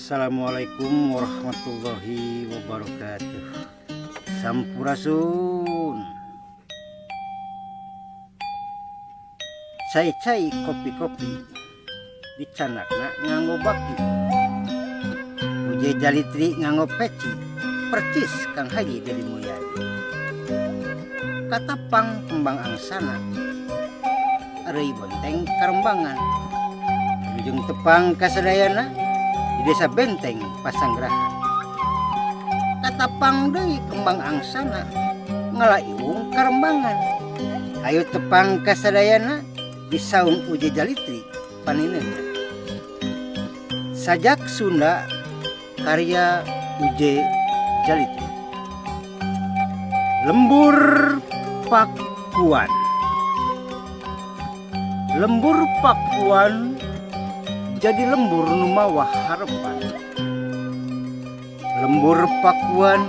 Assalamualaikum warahmatullahi wabarakatuh. Sampurasun. Cai-cai kopi-kopi dicanakna nganggo baki. Uje Jalitri nganggo peci percis Kang Haji Dedi Mulyadi. Katapang kembang angsana areuy bonteng karembangan. Ujung tepang kasadayana di Desa Benteng Pasangrahan. Katapang deui kembang angsana ngala iwung karembangan. Hayu tepang kasadayana di saung Uje Jalitri Panineuhna. Sajak Sunda karya Uje Jalitri. Lembur Pakuan. Lembur Pakuan jadi lembur nu mawa harepan. Lembur Pakuan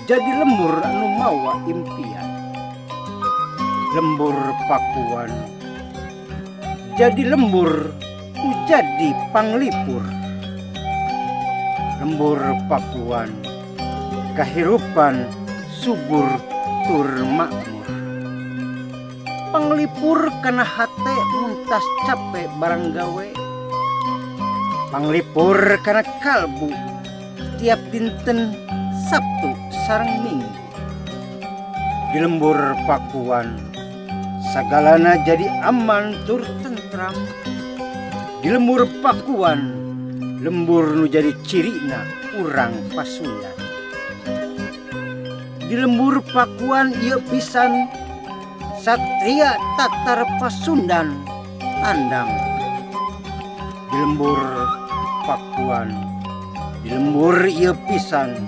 jadi lembur anu mawa impian. Lembur Pakuan jadi lembur nu jadi panglipur. Lembur Pakuan kahirupan subur tur makmur. Panglipur kana hate mun tas cape barang gawe. Panglipur kana kalbu tiap dinten Sabtu sareng Minggu. Di lembur Pakuan sagalana jadi aman tur tentram. Di lembur Pakuan lembur nu jadi cirina urang Pasundan. Di lembur Pakuan ieu pisan Satria Tatar Pasundan tandang. Di lembur Pakuan, di lembur ieu pisan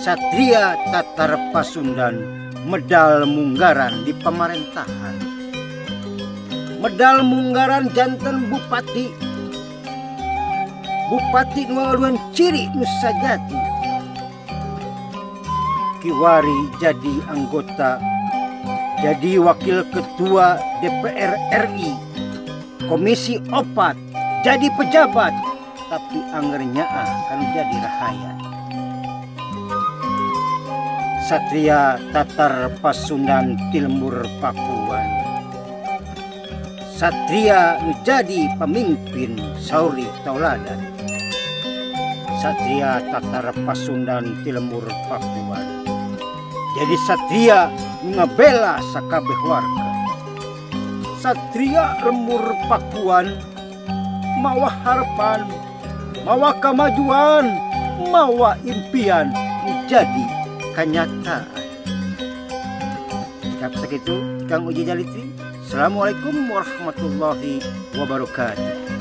Satria Tatar Pasundan medal munggaran di pamarentahan. Medal munggaran janten bupati. Bupati nu ngagaduhan ciri nu sajati. Kiwari jadi anggota, jadi wakil ketua DPR RI, Komisi 4, jadi pejabat, tapi angger nyaah kan jadi rahayat. Satria Tatar Pasundan ti lembur Pakuan. Satria nu jadi pemimpin sauri tauladan. Satria Tatar Pasundan ti lembur Pakuan. Jadi satria nu ngabela sakabeh warga. Satria lembur Pakuan mawa harapan, mawa kemajuan, mawa impian jadi kenyataan. Cekap sakitu Kang Uje Jalitri. Assalamualaikum warahmatullahi wabarakatuh.